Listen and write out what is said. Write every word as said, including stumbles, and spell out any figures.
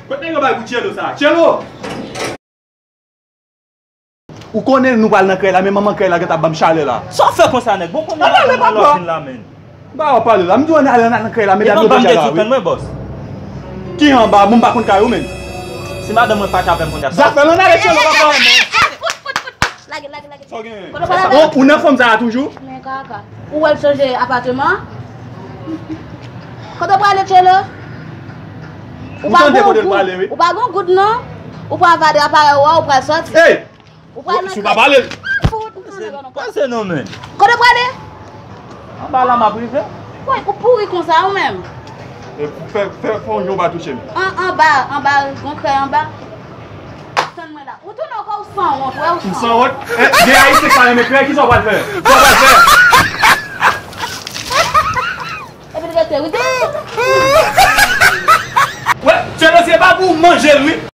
Kot nèg yo bay pou Tchelo sa? Tchelo! Ou konnen nou pral nan krèy la, men manman krèy la gentan ap ban m chalè la. Sa w fè konsa, nèg? Bon, konnen madanm mwen lòt vin la, menn. M pa wè w pale la. M di w ann ale nan krèy la, medam yo deja la, wi. Epa, ban m de djoukan mwen, bòs. Ki anba? Bon, m pa konn kay ou, menn. Si madanm mwen fache avè m kounye a, sa. Zafè l ann ale, Tchelo, papa, menn. Lage, lage, lage. Sa w genyen? Kote w prale? Ou nan fanm sa a toujou? Men kaka. Ou wè l chanje apatman? Kote w prale, Tchelo? Ou pa gon goud. Ou pa gon goud, non. Ou pral vade aparèy ou a, ou pral sòti. Ey! Ou pral nan kay. Si w pa pale. Pase non, men. Kote w prale? Anba la m ap rive. Woy, ou pouri konsa, ou menm. Fè, fè, fè yon jan w pa touche m. An, anba, anba, gon krèy anba. Tann mwen la. Ou tounen ankò, ou sanwont, wè, ou sanwont. M sanwont? Eh, gen Ayisyen ki pa renmen krèy, kisa w pral fè? Kisa w pral fè? Epi l rete, wi. Wè, Tchelo, se pa pou w manje l, wi.